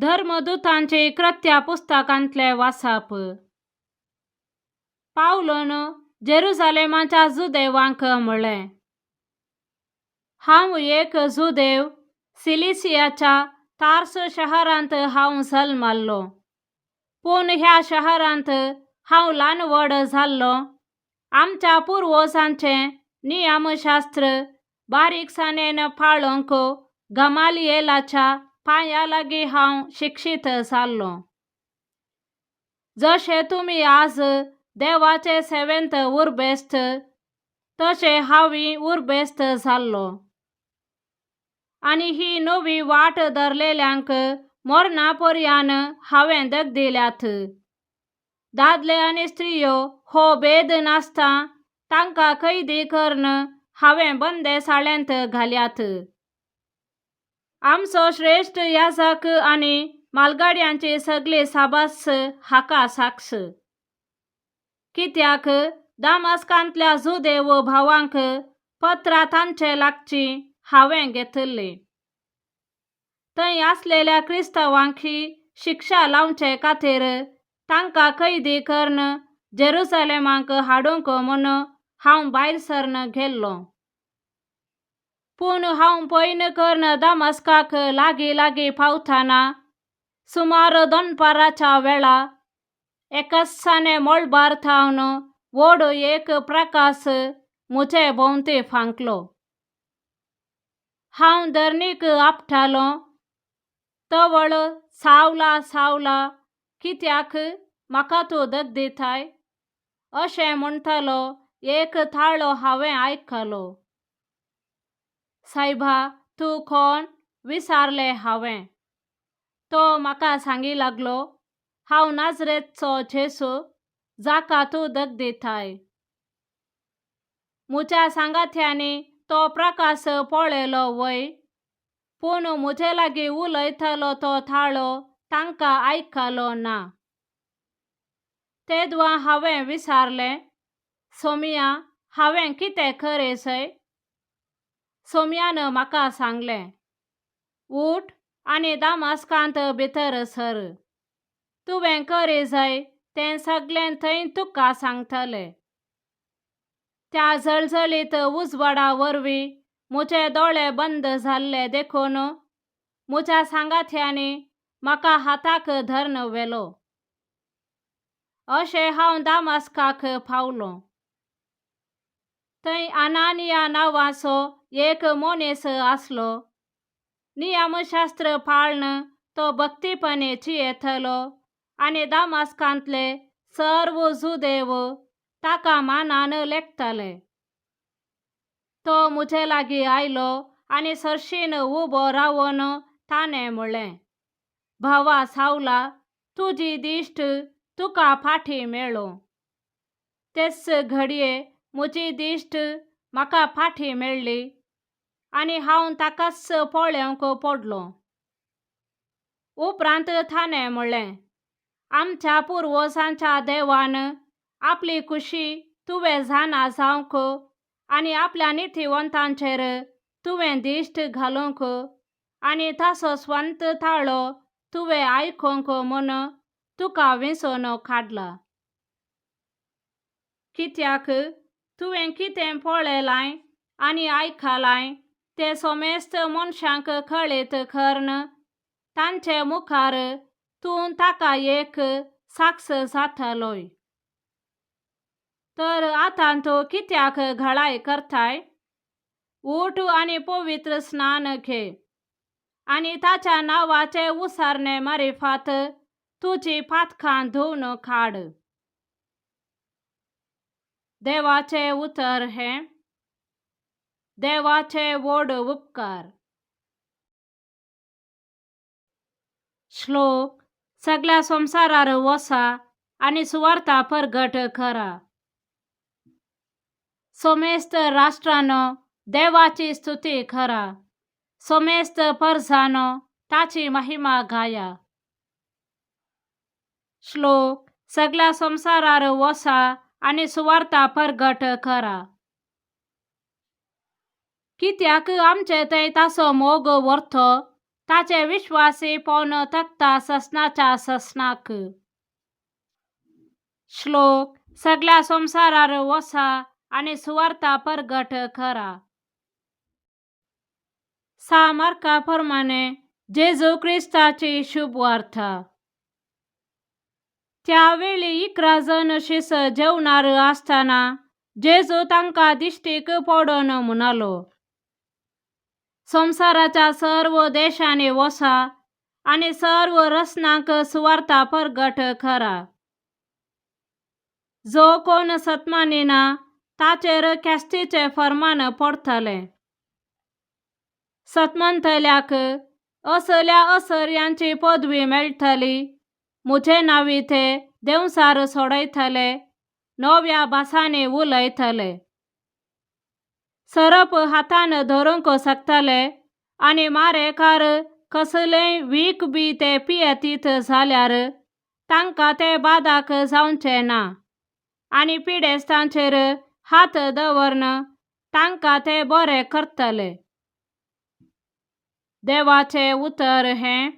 धर्मदुतांचे कृत्या पुस्तकांतले वाचप. पावलोन जेरुजालेमाच्या जुदेवांक म्हळें, हांव एक जुदेव, सिलिसियाच्या तार्स शहरांत हांव जल्माल्लो, पूण ह्या शहरांत हांव ल्हान व्हड जाल्लो. आमच्या पुर्वजांचें नियमशास्त्र बारीकसाणेन पाळोवंक गमालियेलाच्या पांया लागीं हांव शिक्षीत जाल्लो. जशें तुमी आज देवाचे सेवेंत उर्बेस्त तशें हांवूय उर्बेस्त जाल्लो, आनी ही नवी वाट धरलेल्यांक मरणा पर्यान हांवें दग दिल्यात. दादले आनी स्त्रियो हो भेद नासता तांकां कैदी करून हांवें बंदेसाळेंत घाल्यात. आमचो श्रेश्ठ याजक आनी मालगाड्यांची सगळी साबास हाका साक्ष. कित्याक दामास्कांतल्या जुदेव भावांक पत्रां तांचे लागची हांवें घेतिल्लीं. थंय आसलेल्या क्रिस्तांवांक शिक्षा लावचे खातीर तांकां कैदी करून जेरुसलेमाक हाडूंक म्हूण हांव भायर सरन गेल्लो. पूण हांव पयन करून दामस्काक लागीं लागीं पावतना सुमार दनपाराच्या वेळा एकसाने मळबार थावन व्हड एक प्रकाश म्हजे भोंवती फांकलो. हांव धरणीक आपटालो, तवळ सावला सावला कित्याक म्हाका तूं दग दिताय अशें म्हणटालो एक ताळो हांवें आयकलो. सायबा, तूं कोण विचारलें हांवें. तो म्हाका सांगी लागलो, हांव नाजरेतचो जेसू, जाका तूं दग दिताय. म्हज्या सांगात्यांनी तो प्रकाश पळयलो वय, पूण म्हजे लागीं उलयतालो तो ताळो तांकां आयकलो ना. तेदवा हांवें विचारलें, सोमिया, हांवें कितें करें? सोमियान म्हाका सांगलें, उठ आनी दामास्कांत भितर सर, तुवें करी जाय तें सगळें थंय तुका सांगतले. त्या जळजळीत उजवाडा वरवीं म्हजे दोळे बंद जाल्ले देखून म्हज्या सांगात्यांनी म्हाका हाताक धरून व्हेलो. अशें हांव दामास्काक पावलो. थंय अनानिया नांवाचो एक मनीस आसलो. नियमशास्त्र पाळन तो भक्तीपणे जियेतलो आनी दामास्कांतले सर्व जुदेव ताका मानान लेखताले. तो म्हजे लागीं आयलो आनी सरशीन उबो रावन ताणें म्हळें, भावा सावला, तुजी दिश्ट तुका फाटीं मेळूं. तेच घडये म्हजी दिश्ट म्हाका फाटीं मेळ्ळी आनी हांव ताकाच पळोवंक पडलो. उपरांत ताणें म्हळें, आमच्या पुर्वजांच्या देवान आपली खुशी तुवें जाणा जावंक आनी आपल्या नितीवंतांचेर तुवें दिश्ट घालूंक आनी ताचो स्वंत ताळो तुवें आयकूंक म्हूण तुका वेंचून काडला. कित्याक तुवें कितें पळयलां आनी आयकलां तें समेस्त मनशांक कळीत करून तांचे मुखार तूं ताका एक साक्ष जातलोय. तर आतां तूं कित्याक घळाय करताय? उठ आनी पवित्र स्नान घे आनी ताच्या नांवाचे उसारणे मारिफात तुजी पातकां धुवन काड. देवाचें उतर हें. देवाचे व्हड उपकार. श्लोक. सगळ्या संवसारार वसा आनी सुवार्ता परगट करा. समेस्त राष्ट्रांनो देवाची स्तुती करा, समेस्त परजानो ताची महिमा गाया. श्लोक. सगळ्या संवसारार वसा आनी सुवार्ता परगट करा. कित्याक आमचे थंय ताचो मोग व्हरतो ताचें विश्वासीपण तकता ससनाच्या ससनाक. श्लोक सगळ्या संवसारार वसा आनी सुवार्ता परगट करा. सा मार्का प्रमाणे जेजू क्रिस्ताची शुभवार्ता. त्यावेळी 11 जण शीस जेवणार आसतना जेजू तांकां दिश्टीक पडून म्हणालो, संवसाराच्या सर्व देशांनी वसा आनी सर्व रसनांक सुवार्ता परगट करा. जो कोण सत्मानिना ताचेर ख्यास्तीचें फर्मान पडटलें. सतमंतल्याक असल्या असर्यांची पदवी मेळटली. म्हजे नांवी ते देंवचार सोडयतले, नव्या भासांनी उलयतले, सरप हातान धरूंक शकतले आनी मारेकार कसलेंय वीख बी ते पियेतीत जाल्यार तांकां तें बादाक जावचें ना आनी पिडेस्तांचेर हात दवरन तांकां ते बरे करतले. देवाचें उतर हें.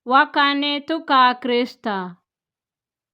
वाखाणे तुका क्रिस्ता.